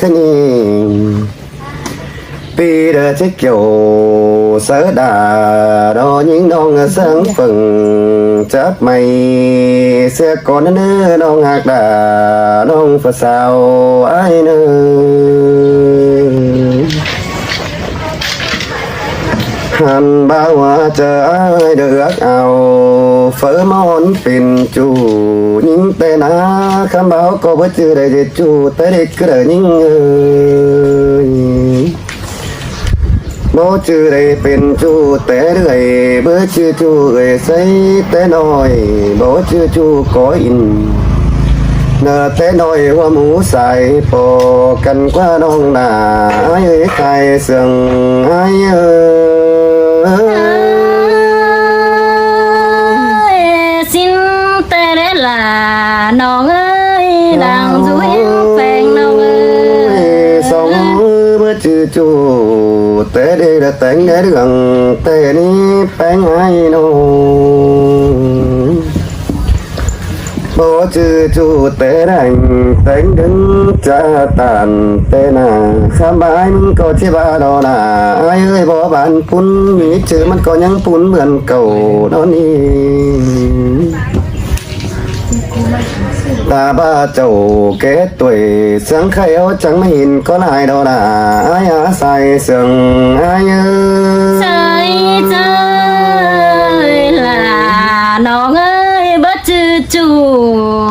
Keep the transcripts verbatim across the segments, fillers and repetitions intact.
Thế nhỉ? Pi đơ chích kiểu sớ đà đó những nong sướng phừng chớp mày xe con nơ nong hạc đà nong phật sao ai nơ. Hẳn bao hoa chờ ai được ước ao phớ món pin chủ những tên á khám báo có bớt chữ đầy dệt chủ tới đích cứ đợi những người. Bố chư đây pên chu té đưới, bố chư chu người xây té nòi, bố chư chu có in. Nờ té nòi hoa mũ sai, pò căn qua nong nà, ai ơi khai sương, ai ơi. Ơi, xin té đế là nong ơi, đang du hiếu phèn nong ơi. Sống bố chư chu, té đế là tén đế đường, té ni pén ai nô. Bố chư chu té đành, tén đứng cha tàn, té nà. Khám bái mưng có chi ba đó nà, ai ơi bố bán pún, mí chư măn có nhăng pún bươn cầu đó ni. Ta ba chầu kết tuổi sáng khai áo trắng mà hin có lại đó là ai á sai sương ai ơi. Sai sai là nong ơi bớt chư chủ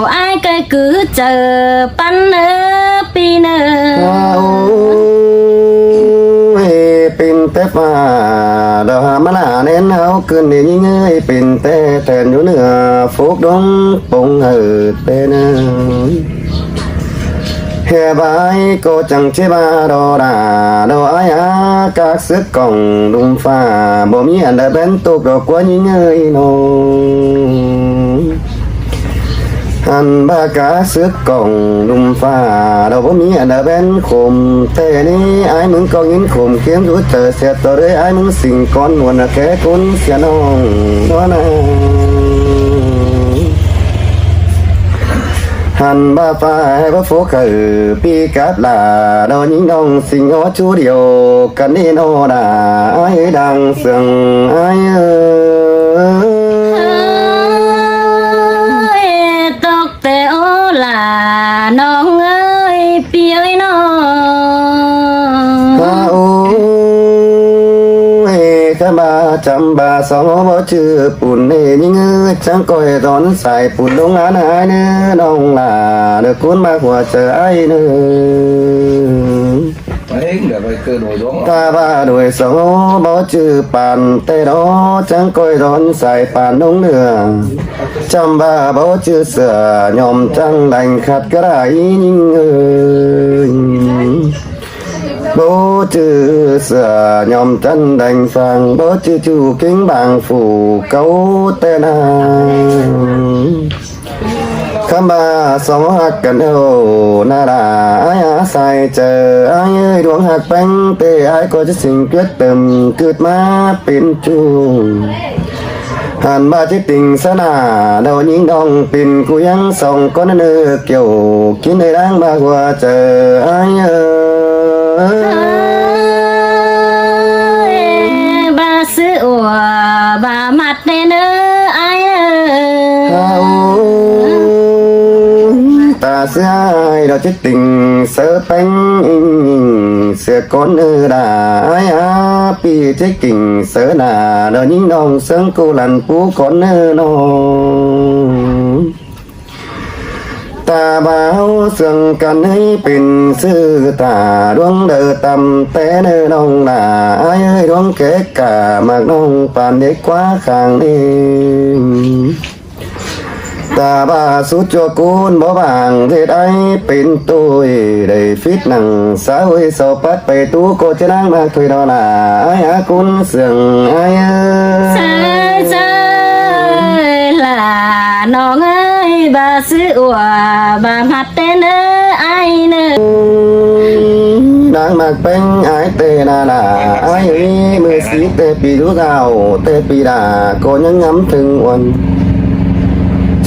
ai cái cứ chờ păn ơ pi nơ. Ôi, pin té pha đó mà là nên háo cơn đi những ơi pin té thèn nhú nửa phúc đông bông hở té nơ. Hè bái cô chẳng chế ba đo đà đo ai á các sức còng đùng pha bộ mi ăn đã bén tục đó quá những ơi nô. Ăn ba cá sước còng đùm pha đầu bố mi ăn đã bén khổm té ni ai mứng con nghiến khổm kiếm rút tờ xe tờ đấy ai mứng sinh con muôn là ké cốn xe nong đó nè. Hẳn ba pha hai bố phố khởi pi cáp là đo những đồng sinh ó chú điều cần đi nô đà ai đang sương ai ơi. Ơi, tóc té ô là nong ơi pi ơi nong. Ha ơi, khám ba chăm ba sóng bó chữ pùn nê những ơi chẳng coi đón xài pùn đông án ai nê nong là được cuốn ba hùa chờ ai nê. Đấy, để bài cơ nổi gió. Ta ba đuổi sóng bó chữ bàn tê đó chẳng coi đón xài bàn đông nửa. Chăm ba bó chữ sửa nhòm trăng đành khát cái đại những ơi. Bố chư sửa nhòm chân đành phang, bố chư chủ kính bảng phủ cấu tên hàng. Khám ba sóng hạc cận hầu, na đà ai á sai chờ, ai ơi đuống hạc bánh, tê ai có chất sinh quyết tâm, cướt má pin chung. Hẳn ba chiếc tình xa nà, đầu những đong pin cú yắng sòng con nơ kiểu, kín nơi đáng ba hùa chờ ai ơi. Ơi, ba sư ủa, ba mặt đen ơ ai ơi. Ha ôi, ta sư ai đó chiếc tình sớ pánh, sửa con ơ đà ai á, pi chiếc tình sớ nà, đó những đong sướng cô lăn pú con ơ nô. Ta báo sương căn ấy pin sư ta đuống đờ tăm té nơ nong là ai ơi đuống kế cả mạc nong pàn đế quá khang đêm. Ta ba sút cho cún bó bảng thế đấy pin tôi đầy phít nặng xã hội sau bắt bày tú cô chứ đang mạc thôi đó là ai á cún sương ai ơi. Sai sai là nong ơi ba sư ủa ba mặt tên ơ ai nơ. Đang mạc bánh ai tê nà nà ai ơi mưa xí tê pì lũ gạo tê pì đà cô nhớ ngắm thương uần.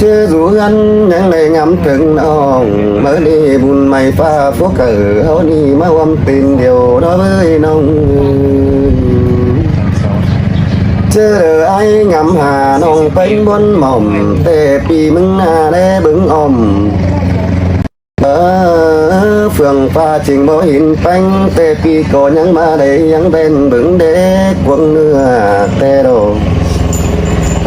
ꞌchớ dú ꞌhướn ꞌnhắng đảy ngắm thớng ꞌnọng, ꞌmá ꞌlế bun mai ꞌphạ phúa cảu ꞌháu ꞌnị ꞌmá ꞌhuôm tên điêu đó ꞌvới ꞌnọng. ꞌChớ đaư ải ngắm ha ꞌnọng ꞌpéng bón mỏm, ꞌtẹ ꞌpi ꞌmứng ꞌná đé bớng ỏm. Ơ, phượng ꞌphạ ching báu hên ꞌpéng, ꞌtẹ ꞌpi ꞌcọ ꞌnhắng ꞌmá đảy ꞌnhắng ꞌvén bớng đé cuông ꞌnưa ꞌtẹ đo.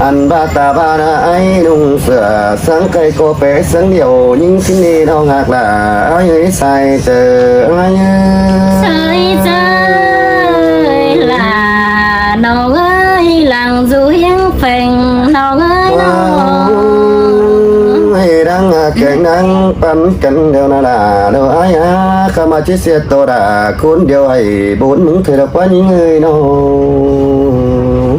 Ăn ꞌva ta ꞌva ꞌná ải ꞌnung sửa, sáng cay ꞌcọ pé sáng điêu, ꞌnhính ꞌsịn ꞌnị ꞌnọng ꞌhặc lả, ải ơi sai chaư, ải ơi. Sai chaư lả ꞌnọng ơi, lăng dú hiếng pheng ꞌnọng ơi ꞌnọng. Ôi, đang ꞌhặc keng đang păn căn điêu ꞌná lả, điêu ải ha, khăm ꞌmá ꞌchí sia tô đả, khốn điêu ải bốn ꞌmứng thuê đọc ꞌquá ꞌnhính ơi ꞌnọng.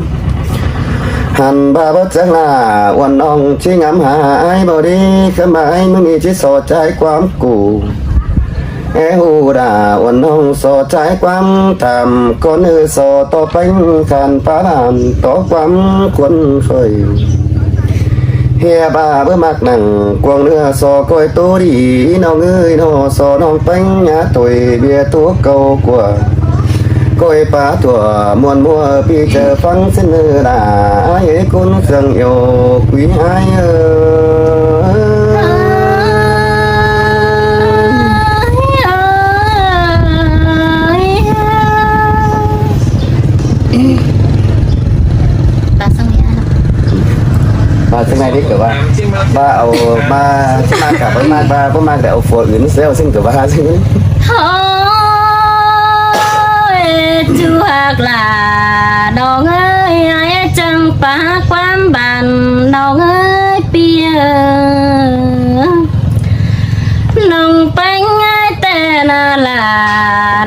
Hẳn ꞌva báu chắng lả, uôn ꞌnọng ꞌchí ngắm ha ải báu đi, khăm ꞌmá ải ꞌmứng ꞌnị ꞌchí so chải ꞌquám củ. É ꞌhụ đả uôn ꞌnọng so chải ꞌquám tham, ꞌcốn ư so tó ꞌpéng khan pá bản tó ꞌquám khuôn khỏi. ꞌHia ꞌva báu ꞌmặc nẳng cuông ꞌnưa so ꞌcoi ꞌtố đi, ꞌnọng ơi ꞌnọ so ꞌnọng ꞌpéng nhá thôi bia ꞌtố câu của. ꞌCoi pá thủa muôn ꞌmua ꞌpi chaư ꞌphắng ꞌsịn ꞌnư đả, ải ơi ꞌcốn sương iêu quí ải ơi. Ba sưng nha. Ba sưng nha đi cỏ ba. Ba au ba sưng nha cả ba ꞌmặc ba, ba ꞌmặc đảy au phua ứn ꞌsịn ꞌsưng cỏ ba sưng. Ôi, ꞌchu ꞌhặc lả ꞌnọng ơi, ải chắng pá ꞌquám bản ꞌnọng ơi ꞌpi ơi. ꞌNọng ꞌpéng ải ꞌtẹ ꞌná lả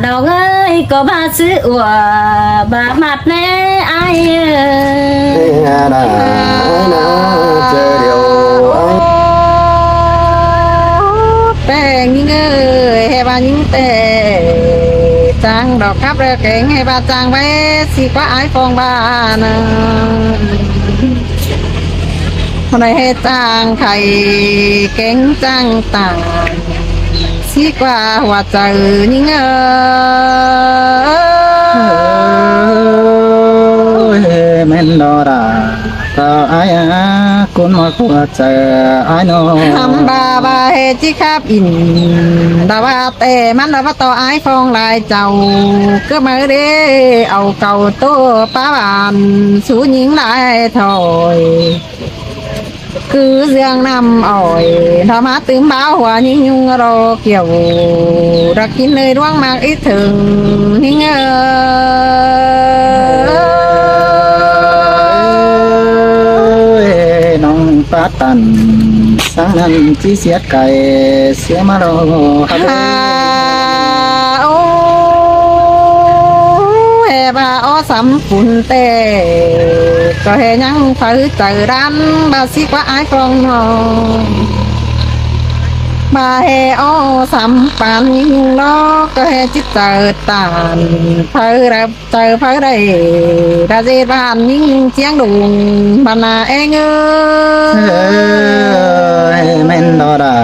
ꞌnọng ơi, ꞌcọ ba sư ua ba ꞌmặt ꞌnê ải ơi. Ê ha đà, ải ꞌná, chaư điêu ải. Peng ꞌnhính ơi, ꞌhê ꞌva ꞌnhính ꞌtẹ chang đỏ khắp ꞌlẹo kéng ꞌhê ꞌva chang ꞌvạy ꞌsị ꞌquá ải phong ꞌva ꞌnớ. Hôm nay ꞌhê chang khay kéng chang tang ꞌsị ꞌquá hua chaư ꞌnhính ơi. Ôi, ꞌmen lo đà, tao ải á, ꞌcốn ꞌmặc hua chaư ải ꞌnọ. Hăm ba ba ꞌhê ꞌchí khắp in, đà ꞌva ꞌtẹ ꞌmắn đà ꞌva tó ải phong lai chảu, ꞌcứ ꞌmự đê au cảu ꞌtố pá bản sú ꞌnhính lai thôi. ꞌCứ ꞌdương ꞌnặm ỏi, ꞌnọ ꞌmá tứm báo hua ꞌnhính ꞌnung ꞌlô kiẻo, đa kin ꞌnơi ꞌluống ꞌmặc ꞌí thửng ꞌnhính ơi. Ôi, ꞌnọng pá tăn, sáng ꞌnặn ꞌchí siết cay, sia ꞌmá lo. Ha, ô, ꞌhê ꞌva ók sắm phun ꞌtẹ, ꞌcọ ꞌhê ꞌnhắng phaư chaư đan, ꞌva ꞌsị ꞌquá ải phong ꞌnọ. ꞌVa ꞌhê ók sắm pán ꞌnhính ꞌnung lo, ꞌcọ ꞌhê ꞌchí chaư tản, phaư đa chaư phaư đảy, đa ꞌdệt bản ꞌnhính ꞌnung ꞌchiếng đung, bản ꞌná eng ơi. Ôi, ꞌmen lo đà,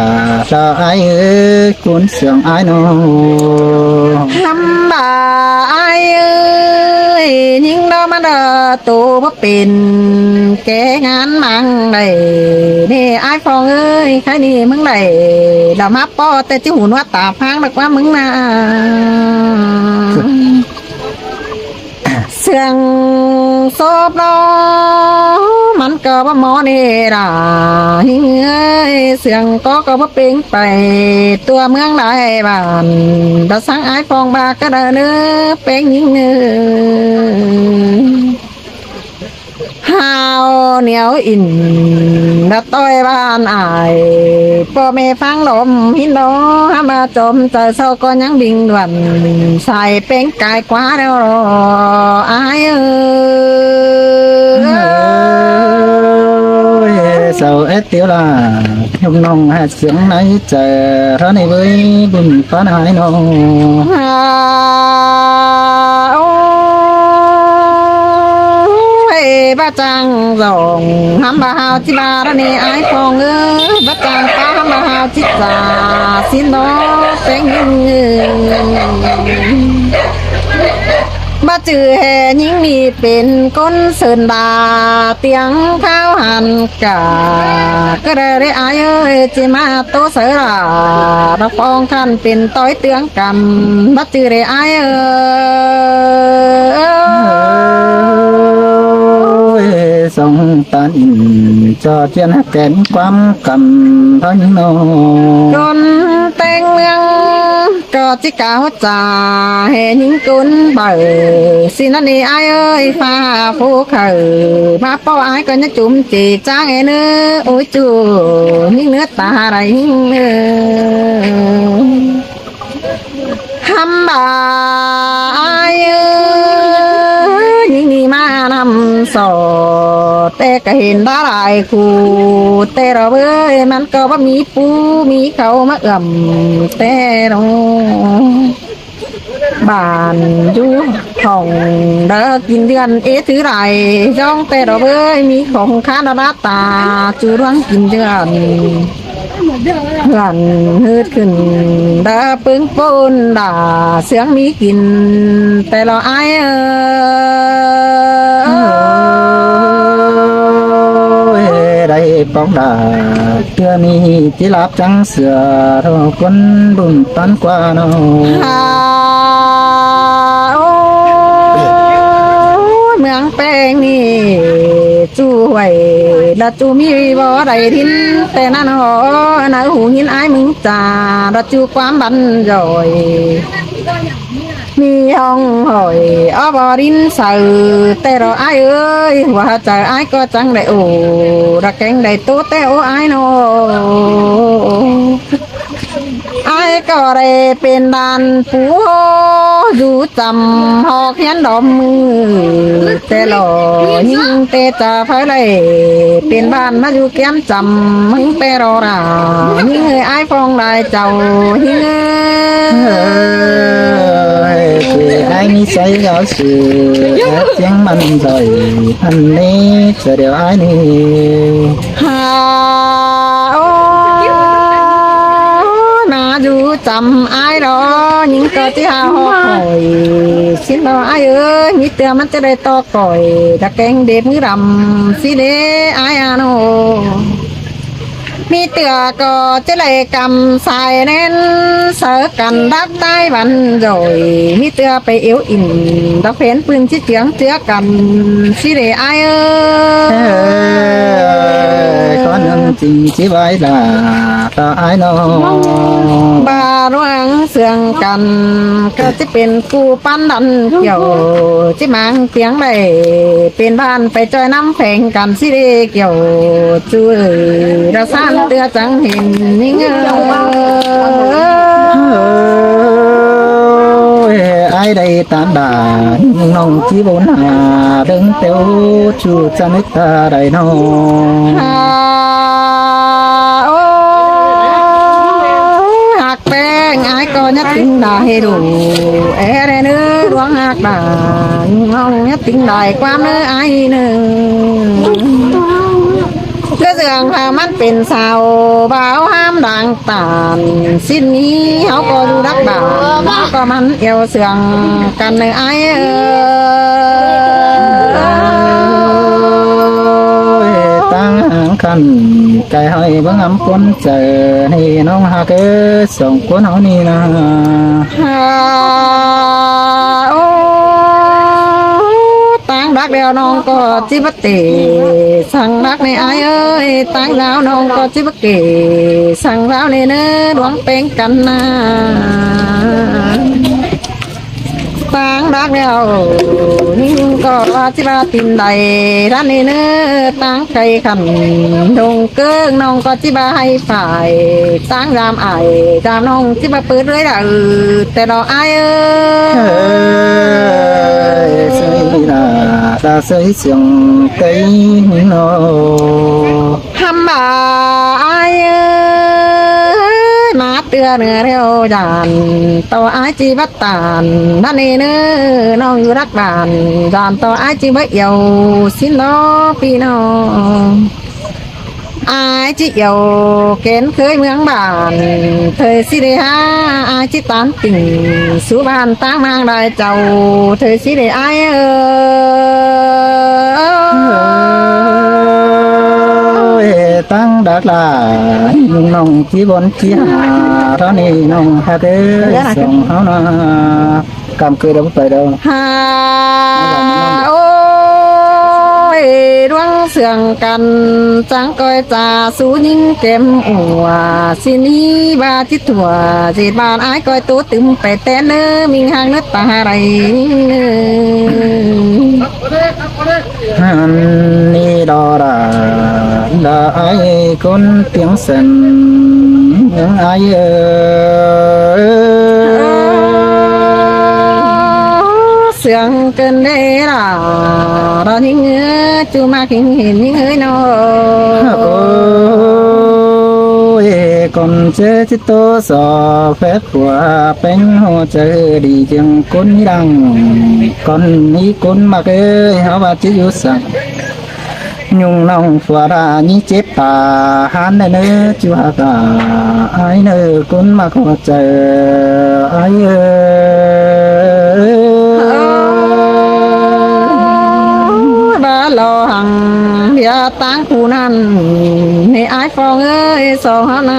lo ải ơi, ꞌcốn sương ải ꞌnọ. Hăm ba ải ơi, ꞌnhính ꞌnọ ꞌmắn đa tô báu pên, ké ngán ꞌmăng đảy, ꞌnị ải phong ơi, khay ꞌnị ꞌmứng đảy, đa ꞌmá ꞌpó ꞌtẹ ꞌchí hủn ꞌva ta ꞌphắng đa ꞌquá ꞌmứng ꞌná. Sương sốp ꞌnọ, ꞌmắn ꞌcọ báu ꞌmo ꞌnị đà, ꞌhính ơi, sương ꞌcọ ꞌcọ báu pêng pay, tua ꞌmướng lai bản, đa sáng ải phong ba cá đa ꞌnớ, pêng ꞌnhính ꞌnớ. Hao ꞌnéo in đa ꞌtoi bản ải, ꞌpo ꞌme ꞌphắng lom ꞌhịn ꞌnọ, hák ꞌva chom chaư sau ꞌcọ ꞌnhắng bình luận, sai pêng cai ꞌquá ꞌlẹo ꞌlọ, ải ơi. Ôi, sau ét tiếu là, ꞌnọng ꞌnọng hạt sướng nái chaư, ꞌhướn ꞌnị ꞌvới bun ꞌphắn ải ꞌnọ. Ha, ôi, Ê, báu chắng dỏng ꞌhăm báu hao ꞌchí ꞌva ꞌnị ải ꞌphong ới, báu chắng pá ꞌhăm báu hao ꞌchí chả ꞌsịn đó ꞌtếng ꞌnưng. Báu chứ ꞌhế ꞌnhính ꞌnị pên ꞌcốn sơn đa, ꞌtiếng kháo hẳn cả ꞌcọ đảy đảy ải ới, ꞌchí ꞌmá ꞌtố sáư ꞌlạ, nó ꞌphong khăn pên ꞌtoi ꞌtiếng căn, báu chứ đảy ải ới. Ôi, song tan in cho chiên hắc kén quám căm thó những nô. ꞌCốn ꞌtếng ꞌmướng ꞌcọ ꞌchí cáo chả ꞌhế ꞌnhính ꞌcốn báu ꞌsịn ꞌnị ải ới, pha phủ khảu ꞌmá ꞌpọ ải ꞌcọ ꞌnhá chum ꞌchí chắng ê ꞌnớ. Ôi ꞌchu, ꞌnhính ꞌnớ ta đảy ꞌhính ꞌnớ. ꞌHăm báu ải ới, ꞌnhính ꞌnị ꞌmá ꞌnặm sót, té ꞌcọ hên đá lai khu, té lo bới ꞌmắn ꞌcọ báu ꞌmí pú ꞌmí khảu ꞌmá ứm té lo. Bản dú khong đa kin dươn ế thứ lai, dong té lo bới ꞌmí khong khá đa đá ta, ꞌchu ꞌluống kin dươn. Hươn ꞌhướt khửn đa ꞌpứng ꞌpốn đa, ꞌsướng ꞌmí kin té lo ải ới. Ôi, đảy ꞌpóng đa, ꞌtưa ꞌnị ꞌchí láp chắng sửa, ꞌtô ꞌcốn bun tón ꞌquá nô. Hả, ôi, ꞌmướng ꞌpéng ꞌnị ꞌchu huối, đa ꞌchu ꞌmí báu đảy đin, té ꞌnặn hảư ꞌnớ hú ꞌnhính ải ꞌmứng chả, đa ꞌchu quám băn doi. ꞌMí hong hỏi ók báu đin sáư, té lo ải ới, hua chaư ải ꞌcọ chắng đảy ổ, đa kéng đảy ꞌtố té ổ ải nô. Ải ꞌcọ đảy pên đan pú hô, dú chăm ꞌhọt hiến đom ꞌmự, té lo ꞌnhính té chả phaư đảy pên bản ꞌmá dú kiêm chăm ꞌmứng té lo đa. ꞌNhính ơi, ải ꞌphong lai chảu ꞌnhính ơi. Ôi, ải ꞌmí ꞌsáy giáo sư, ải ꞌchiếng măn doi, ăn ꞌnị, chả điêu ải ꞌnị. Hả, ôi, ꞌmá dú chăm ải lo, ꞌnhính ꞌcọ ꞌchí hao ꞌhọt khỏi, ꞌsịn lo ải ới, ꞌmí ꞌtưa ꞌmắn ꞌchí đảy ꞌtọ khỏi, đa kéng đếp ꞌmứ đăm ꞌsịn đé ải a nô. ꞌMí ꞌtưa ꞌcọ ꞌchí đảy căm sai ꞌnén, sáư căn đắc tai băn doi, ꞌmí ꞌtưa pay ꞌiu ỉn, đa phén pưn ꞌchí ꞌchương ꞌchưa căn, ꞌsịn đé ải ới. Ôi, ꞌcốn ꞌnưng ꞌchí ꞌchí ꞌvái đa, ta ải nô. Báu ꞌluống ꞌsướng căn, ꞌcọ ꞌchí pên ꞌcú ꞌpắn đăn kiẻo, ꞌchí ꞌmáng ꞌtiếng đảy pên bản pay ꞌchoi ꞌnắm pheng căn ꞌsịn đé kiẻo, ꞌchu ơi, đa ꞌsán ꞌtưa chắng hên ꞌnhính ơi. Ôi, ải đảy tán đa, ꞌnhính ꞌnọng ꞌchí bôn ha, đơng têu ꞌchu chắng ứt ta đảy nô. Hả, ôi, hák ꞌpéng ải ꞌcọ ꞌnhá ꞌtếng đa ꞌhế đủ, é đé ꞌnớ ꞌluống hák đa, ꞌnhính ꞌnọng ꞌnhá ꞌtếng đa quám ꞌnớ ải ꞌnưng. ꞌCọ dươn hả ꞌmắn pên sáo báu ꞌhăm đang tản, ꞌsịn ꞌnị ꞌháu ꞌcọ dú đắc bản, ꞌcọ ꞌmắn eo sương căn ꞌnớ ải ới. Ôi, ꞌtáng háng khăn, cai ꞌhọi bớng ꞌmắn ꞌcốn chaư, ꞌnị ꞌnọng hák ới, song ꞌcốn ꞌháu ꞌnị ꞌna. Hả, ôi, ꞌtáng đắc đeo ꞌnọng ꞌcọ ꞌchí báu tể, săng đắc ꞌnị ải ới, ꞌtáng dao ꞌnọng ꞌcọ ꞌchí báu kể, săng dao ꞌnị ꞌnớ ꞌluống ꞌpéng căn ꞌna. ꞌTáng đắc đeo ꞌnị ꞌcọ ꞌchí báu tin đảy, đá ꞌnị ꞌnớ ꞌtáng khay khăn, đông ꞌcớng ꞌnọng ꞌcọ ꞌchí báu hay phải, ꞌtáng dam ải, dam ꞌnọng ꞌchí báu pưt ꞌlới đa, té lo ải ới. Ơi, sơi đa, đa sơi siêng tây nô. ꞌHăm báu ải ới, ꞌmá ꞌtưa ꞌnớ ꞌlẹo dản ꞌto ải ꞌchí bắt tản, ꞌnặn ꞌnớ ꞌnọng dú đắc bản, dản ꞌto ải ꞌchí báu iẻo ꞌsịn lo ꞌpi ꞌnọng. Ải ꞌchí iẻo kén khới ꞌmướng bản, thời ꞌsịn đảy hák ải ꞌchí tản tỉnh sú bản ꞌtáng ꞌmáng đai chảu, thời ꞌsịn đảy ải ơi. Ôi, ꞌtáng Đắk Lắk, ꞌnọng ꞌchí bón ꞌchí hả, ꞌtáng ꞌnị ꞌnọng hák ơi, song ꞌháu ꞌnớ. Cảm kơ đâu phải đâu. Hả, ôi, ꞌluống sương căn, chắng ꞌcoi cha sú ꞌnhính kém ua, ꞌsịn ꞌnị ꞌva ꞌchí thua, ꞌdệt bản ải ꞌcoi tố tứm pay ꞌtén ꞌnớ, ꞌminh hang ꞌnớ ta đảy. Hăn ꞌnị đó là, là ải ꞌcốn tiếng sân, ải ơi. Sương căn đảy là, đó ꞌnhính ơi, ꞌchu ꞌmặc ꞌnhính hên ꞌnhính ơi ꞌnớ. Ôi, con chết chết tố so phép của bánh hồ trời đi chừng cốn đăng. Con ní cốn ꞌmặc ơi, ꞌháu ꞌva ꞌchí dú săng. ꞌNhung ꞌnọng phua đa ꞌnhí chếp ta hán ꞌnớ ꞌnớ ꞌchu hák ải ꞌnớ cốn ꞌmặc ꞌhụ chaư ải ơi. Ơ, báu lo hăng ꞌviạk ꞌtáng khu ꞌnặn, ꞌnị ải Phong ơi, song ꞌháu ꞌnớ.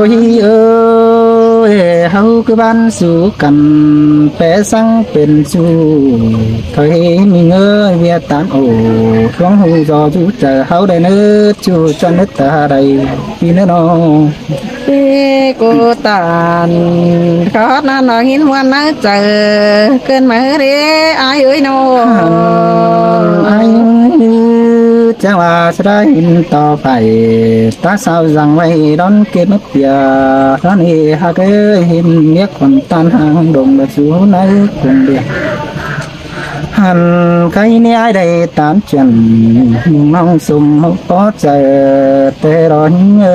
Ôi ơi, ꞌháu ꞌcứ bản sú căn, pé săng pên sú. Thời ꞌmí ꞌngới ꞌviạk tản ổ, ꞌluống ꞌhụ do dú chaư ꞌháu đảy ꞌnớ, ꞌchu ꞌchọ ꞌnớ ta đảy ꞌpi ꞌnớ ꞌnọng. Ê, ꞌcọ tản, khót ꞌnặn ꞌnọng ꞌnghín ꞌmuôn ꞌnớ chaư, ꞌcợn ꞌmá ꞌhứ đế, ải ơi ꞌnớ. Ải ơi, chắng ꞌva ꞌchớ đảy ꞌhịn ꞌto pay, ta sao dăng ꞌvạy đón kết nối ꞌviạk, ꞌtáng ꞌnị hák ơi, ꞌhịn ꞌviạk khuôn tản hang đông bát sú ꞌnớ cuông ꞌviạk. Hăn khay ꞌnị ải đảy tản chuyên, ꞌnọng sum ꞌhụ ꞌpó chaư, ꞌtẹ đó ꞌnhính ơi.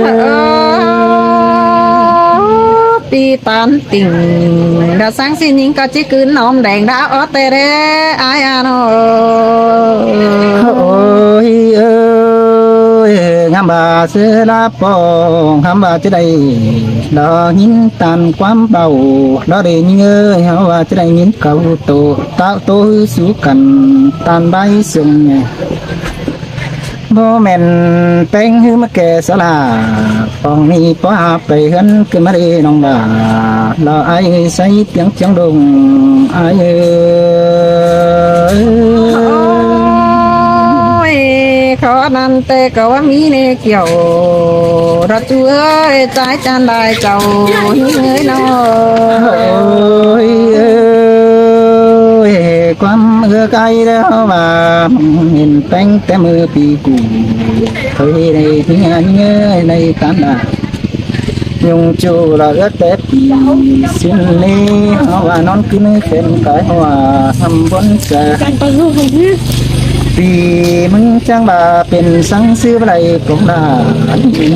Ơ, ꞌpi tản tỉnh, đã sáng xin ꞌnhính ꞌcọ ꞌchí cứ nóm đeng đã ót ꞌtẹ đế, ải a ꞌnớ. Ôi ơi, ngắm ꞌva ꞌsứ ꞌlạ ꞌpó, ngắm ꞌva ꞌchớ đảy, đó ꞌnhính tản ꞌquám báu, đó đảy ꞌnhính ơi, ꞌháu ꞌva ꞌchớ đảy ꞌnhính cáu tô, táo tô ꞌhứ sú căn, tản bái sương ꞌnị. Báu ꞌmen ꞌpéng ꞌhứ ꞌmá ke sa ꞌlạ, Phong ꞌnị ꞌpó hả pay ꞌhướn ꞌcứn ꞌmá đảy ꞌnọng đa, lo ải ơi say tiếng chiêng đông, ải ơi. Ôi, khót ꞌnặn ꞌtẹ ꞌcọ ꞌva ꞌmí ꞌnê kiẻo, đó ꞌchu ơi, ꞌchái chan đai chảu ꞌnhính ơi ꞌnớ. Ôi ơi, ꞌquám ước ải đó ꞌva, ꞌhịn ꞌpéng ꞌtẹ ꞌmự ꞌpi cú, thời đảy ꞌnhính ơi, đảy tản đa. ꞌNhung ꞌchu lo ước ꞌtẹ ꞌpi, ꞌsịn ꞌnị ꞌháu ꞌva ꞌnón ꞌcứn khen cái hoa hăm bón sa. ꞌPi ꞌmứng chắng ꞌva pên săng ꞌsứ ꞌva đảy cống đa,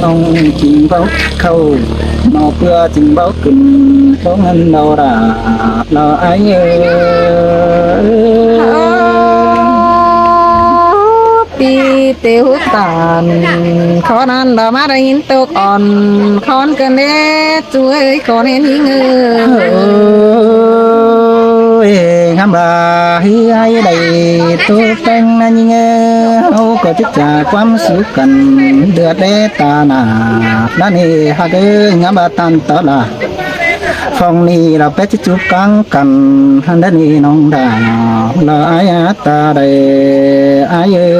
ꞌnọng chính báu khảu, ꞌnọ ꞌpưa chính báu cưng, cống ngăn đau đa, lo ải ơi. Ơ, ꞌpi ꞌtẹ ꞌhụ tản, khót ꞌnặn đó ꞌmá đảy ꞌhịn tốc ón, khót ꞌcợn đế, ꞌchu ơi, khót ꞌnị ꞌnhính ơi. Ôi, ngắm ꞌva ꞌhứ ải đảy tốc ꞌpéng ꞌnớ ꞌnhính ơi, ꞌháu ꞌcọ ꞌchí chả ꞌquám sú căn, đưa đế ta nả, ꞌnặn ꞌnị hák ơi, ngắm ꞌva tản tó đa. Phong ꞌnị lo pét ꞌchí chúp cang căn, hăn đa ꞌnị ꞌnọng đa, lo ải a ta đảy, ải ơi.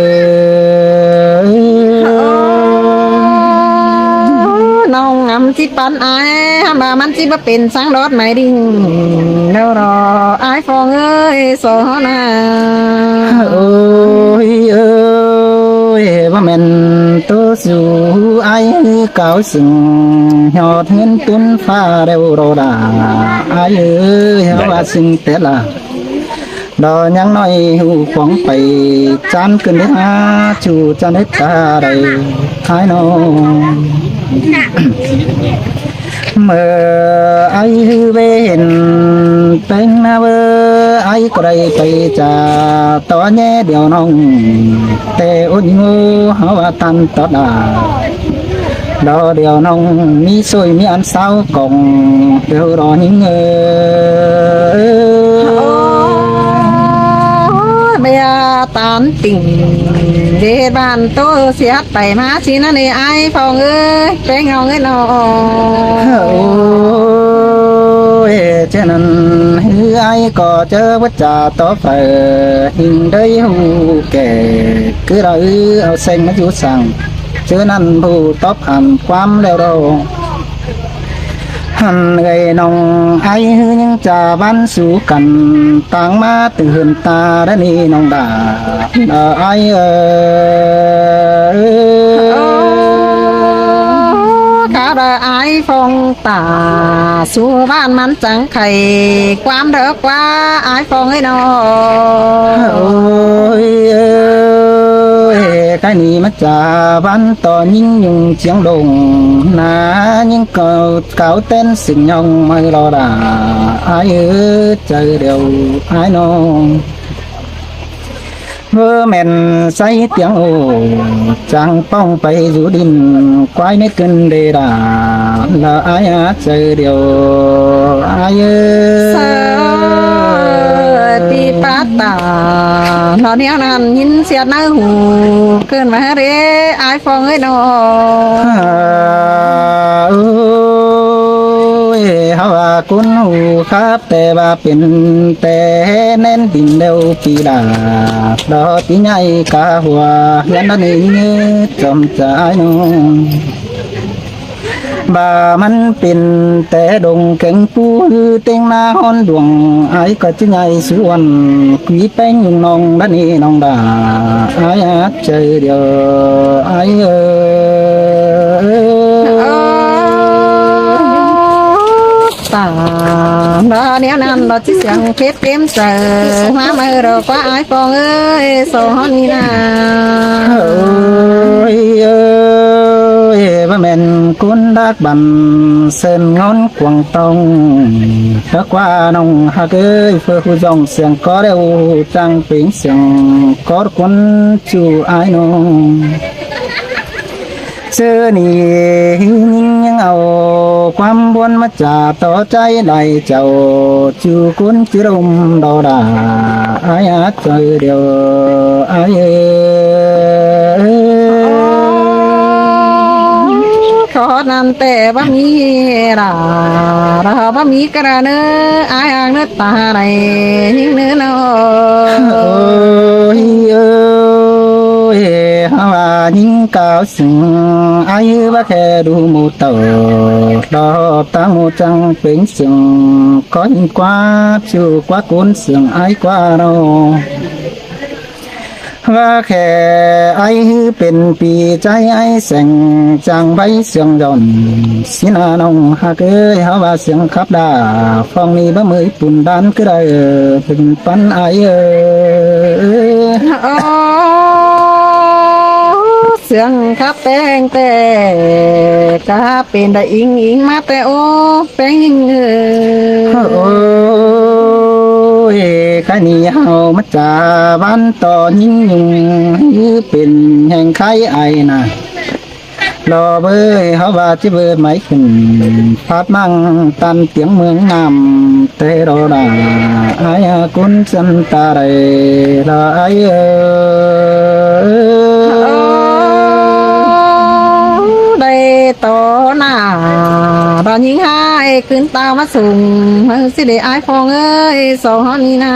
ꞌNọng ngắm ꞌchí păn ải, hăm ꞌva ꞌmắn ꞌchí báu pên săng đót mai đinh, đâu đó, ải Phong ơi, song ꞌháu ꞌnớ. Ôi ơi, báu ꞌmen tô sú ải cáo sưng, ꞌhọt ꞌhướn tún pha đeo đô đa, ải ơi, ꞌháu ꞌva sưng té la. Lỏ ꞌnhắng ꞌnọi ꞌhụ khong pay ꞌchăn ꞌcứn đé hák ꞌchu ꞌchăn đé ta đảy ái ꞌnọng. ꞌMự ái ꞌhứ báu hên ꞌpéng ꞌna báu, ái ꞌcọ đảy pay ꞌchạ tó ꞌnhé điêu ꞌnọng. Té ôn ꞌnhú hảư ꞌva ꞌtan tót đa. Lỏ điêu ꞌnọng ꞌmí ꞌsội ꞌmí ăn ꞌsáo cỏng, điêu lỏ ꞌnhính ơi. Ôi, bé ꞌtan tỉnh, đi ꞌhệt ꞌván tô siết pay ꞌmá ꞌchí ꞌnặn ꞌnị ái Phong ơi, ꞌpéng ꞌnọng ơi ꞌnọ. Ôi, ꞌchớ ꞌnặn ꞌhứ ái ꞌcọ ꞌchớ báu ꞌchạ tó phaư, ꞌhịnh đảy ꞌhụ kẻ, cứ đaư au seng ꞌmá dú săng. ꞌChớ ꞌnặn ꞌhụ tóp hẳn ꞌquám ꞌlẹo đo. Hẳn ꞌgạy ꞌnọng ái ꞌhứ ꞌnhính ꞌchạ ꞌván sú căn, ꞌtáng ꞌmá từ hưn ta đa ꞌnị ꞌnọng đa. Ờ, ái ơi. Ơ, cá đa ái Phong ta, sú ꞌván ꞌmắn chắng khay ꞌquám đaư ꞌquá ái Phong ơi ꞌnọ. Ôi ơi, cái ꞌnị ꞌmá ꞌchạ ꞌván tó ꞌnhính ꞌnung chiếng đông, ꞌna ꞌnhính cáo cáo tên sửng ꞌnọng ꞌmự lỏ đa. Ái ơi, chaư điêu ái ꞌnọng. Báu ꞌmen ꞌsáy tiếng ô, chắng ꞌpóng pay dú đin, ꞌquái mết ꞌcứn đê đa, lỏ ái át chaư điêu, ái ơi. Sa ti pát ta, lỏ ꞌnéo ꞌnặn ꞌnhính siết ꞌnớ ꞌhụ, ꞌcứn ꞌmá đê, ái Phong ơi ꞌnọ. Ôi, hảư ꞌva ꞌcốn ꞌhụ khắp té ꞌva pên té ꞌnén đin ꞌlẹo pi đa, lỏ pi ꞌnhại cá hua, ꞌhướn ꞌnặn ꞌnị ꞌnhớ chom ꞌchạ ái ꞌnọng. ꞌVa ꞌmắn pên té đông kéng pú ꞌhứ ꞌtếng ꞌná ꞌhón đuông, ái ꞌcọ ꞌchí ꞌnhại sú ꞌuôn, quí ꞌpéng ꞌnung ꞌnọng đa ꞌnị ꞌnọng đa, ái át chaư điêu, ái ơi. Ơ, ta, lỏ ꞌnéo ꞌnặn lỏ ꞌchí siếng khếp kém chaư, ꞌmá ꞌmự đo ꞌquá ái Phong ơi, sổ ꞌhón ꞌnị ꞌna. Ôi ơi, báu ꞌmen ꞌcốn đác băn, sên ngón cuông tông, đa ꞌquá ꞌnọng ꞌhặc ơi, ꞌpưa ꞌhụ dong siếng có đeo, chắng pính siếng có ꞌcốn ꞌchu ái ꞌnọng. ꞌChớ ꞌnị ꞌhứ ꞌnhính ꞌnhắng au ꞌquám ꞌbuôn ꞌmá ꞌchạ tó ꞌchái lai chảu, ꞌchu ꞌcốn ꞌchư đôm đo đa, ái át chaư điêu, ái ơi. Khót ꞌnặn té báu ꞌmí đa, đa báu ꞌmí cá đa ꞌnớ, ái ꞌhặc ꞌnớ ta đảy ꞌnhính ꞌnớ ꞌnọ. Ôi ơi, hảư ꞌva ꞌnhính cáo sửng, ái ꞌhứ báu khe đu ꞌmụ tảu, lỏ ꞌtáng ꞌmụ chắng pính siếng, có ꞌnhính ꞌquá ꞌchu ꞌquá ꞌcốn siếng ái ꞌquá ꞌnọ. ꞌVa khe ái ꞌhứ pên pi ꞌchái ái seng chắng váy siêng dọn. ꞌSịn ꞌnọng ꞌhặc ơi, hảư ꞌva siêng khắp đa, Phong ꞌnị báu ꞌmự pun đan ꞌcứ đaư, pên ꞌpắn ái ơi. Ơ, siêng khắp ꞌpéng té, cá pên đa ính ính ꞌmá té ô, ꞌpéng ính ơi. Ôi, cái ꞌnị hảư ꞌmá ꞌchạ ꞌván tó ꞌnhính ꞌnung, ꞌhứ pên ꞌhẹng khái ai ꞌna. Lỏ bơi hảư ꞌva ꞌchí bơi máy khửn, phát ꞌmáng ꞌtan tiếng ꞌmướng ꞌnặm, té đo đa, ái ꞌcốn săn ta đảy, lỏ ái ơi. Đảy tó ꞌna, đa ꞌnhính ꞌhại ꞌcứn ta ꞌmá sung, ꞌhứ ꞌchí đảy ái Phong ơi, sổ ꞌhón ꞌnị ꞌna.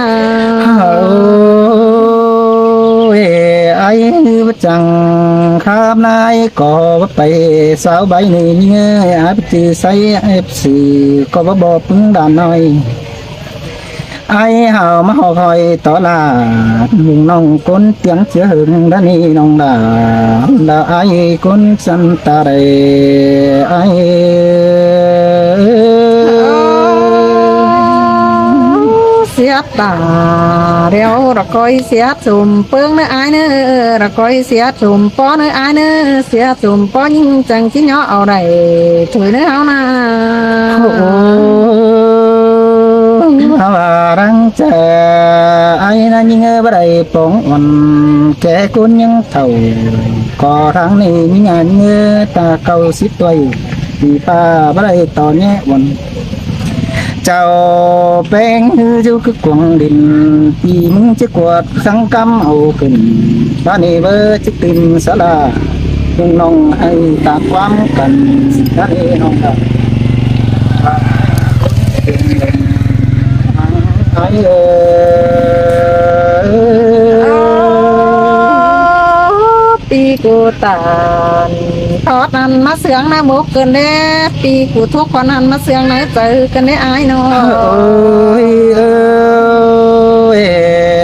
Ôi, ái báu chắng khắp ꞌna, ái ꞌcọ báu pay sáo bái ꞌnị ꞌnhính ơi, ái báu ꞌchư sáy ép sư, ꞌcọ báu bók ꞌpứng đa ꞌnọi. Ái hảư ꞌmá ꞌhọt khỏi tó ꞌla, ꞌnung ꞌnọng ꞌcốn tiếng ꞌchưa hưng đa ꞌnị ꞌnọng đa, đa ái ꞌcốn săn ta đảy ái. Siết tả điêu rọ coi siết sum pướng ꞌnớ ải ꞌnớ, rọ coi siết sum ꞌpo ꞌnớ ải ꞌnớ, siết sum ꞌpo ꞌnhính chắng ꞌchí ꞌnhó au đảy thôi ꞌnớ ꞌháu ꞌna. Ơ, ꞌháu ꞌva ꞌláng ꞌchạ ải ꞌna ꞌnhính ꞌới báu đảy pông uôn, kẻ ꞌcốn ꞌnhắng thảu ꞌcọ tháng ꞌnị ꞌnhính ꞌnhá ꞌnhính ꞌới ta cáu síp ꞌtoi, ꞌpi ꞌpa báu đảy ꞌto ꞌnhé uôn. Chảu ꞌpéng ꞌhứ dú cứ cuông đin, ꞌpi ꞌmứng ꞌchí cuột săng ꞌcắm au khửn, ꞌva ꞌnị báu ꞌchí tứm sa ꞌla, ꞌpứng ꞌnọng hảư tả ꞌquám căn, ꞌva ꞌnị ꞌnọng căn. Ải ơi. Ơ, ꞌpi cu tản thót ꞌnặn ꞌmá ꞌsướng ꞌnớ mốc cơn đé, ꞌpi cu thúc con ꞌnặn ꞌmá ꞌsướng ꞌnớ chaư cơn đé ải ꞌnọ. Ơi ơi,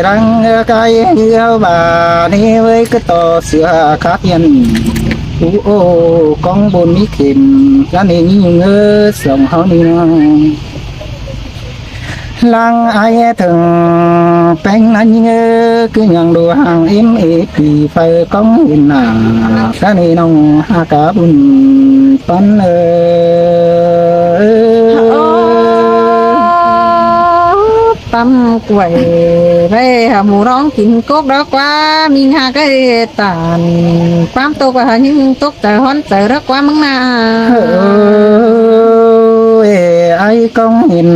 ꞌláng ꞌnớ cái ꞌhứ ꞌva ꞌnị ꞌvới cứ ꞌto sửa khát hiên. Ú ơ, cóng bôn ꞌmí khỉm, ꞌláng ꞌnị ꞌnhính ꞌnhính ꞌới song ꞌháu ꞌnị ꞌnớ. ꞌLáng ải ꞌthớng ꞌpéng ꞌna ꞌnhính ꞌnhính ꞌới cứ ꞌnhắng đu hang ím ế ꞌpi phaư cóng hên nả, ꞌláng ꞌnị ꞌnọng hák cá bun pắn ơ. Ơ, ꞌtăm quảy ꞌvạy hảư mủ ꞌnọng kin cốc đó ꞌquá, ꞌminh hák ꞌới tản ꞌquám tốc ꞌva hảư ꞌnhính tốc chaư ꞌhón chaư đó ꞌquá ꞌmứng ꞌna. Ơ, ải cóng hên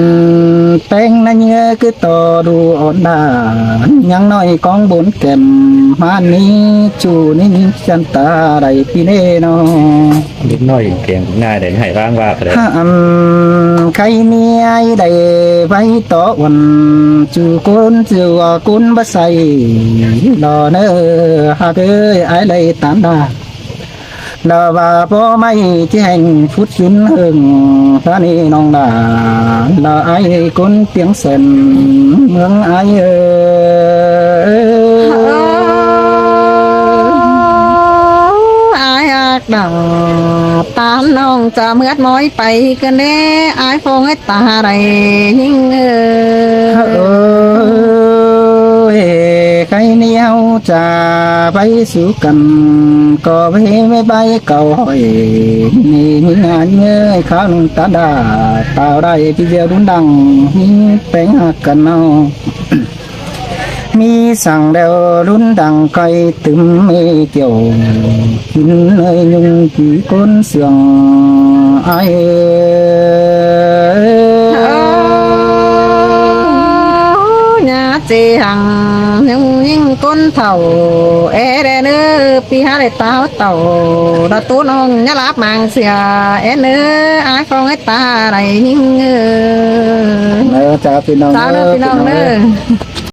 ꞌpéng ꞌna ꞌnhính ꞌnhính ꞌới cứ ꞌto đu ón đa, ꞌnhắng ꞌnọi cóng bôn kẻm ꞌmá ꞌnị ꞌchu ꞌnị ꞌnhính chăn ta đảy ꞌpi ꞌnê ꞌnọ. Đéc ꞌnọi kẻm ꞌngai đảy hảư ꞌváng ꞌva ꞌtẹ. Hák ăn cái ꞌnị ải đảy ꞌvạy tó uôn, ꞌchu ꞌcốn ꞌchu ꞌcốn báu say lo ꞌnớ, hák ới ải đảy tản đa. Lỏ ꞌva báu ꞌmạy ꞌchí hên phút sín ꞌhưng, ꞌva ꞌnị ꞌnọng đa, lỏ ải ꞌcốn piếng sên ꞌmướng ải ơi. Ải hák đa, tản ꞌnọng chả ꞌmướt ꞌmoi pay cơn đé, ải phong ꞌới ta đảy ꞌnhính ꞌnhính ꞌnớ. Ơ, ơi, cái ꞌnị ꞌháu chả pay sú căn, ꞌcọ ꞌvạy ꞌvạy bái cáu hỏi, ꞌnị ꞌnhính ꞌnhá ꞌnhính ꞌnhính ꞌnhính kháo ꞌnọng tản đa, tảo đảy ꞌpi ꞌdệt ꞌlún đăng, ꞌmí ꞌpéng hák căn ꞌnọ. ꞌMí săng đeo ꞌlún đăng ꞌcoi tứm ꞌmí kiẻo, kin ꞌnọi ꞌnhung ꞌpi ꞌcốn sương ải ơi. Ơ, ꞌnhá ꞌchí hăng ꞌnhung ꞌnhính ꞌcốn thảu, é đé ꞌnớ, ꞌpi hák đảy táo tảu, đa ꞌtố ꞌnọng ꞌnhá láp mang sia, é ꞌnớ, ải phong ꞌới ta đảy ꞌnhính ꞌnhính ꞌnớ. Ơ, chào ꞌpi ꞌnọng ꞌnớ, ꞌpi ꞌnọng ꞌnớ.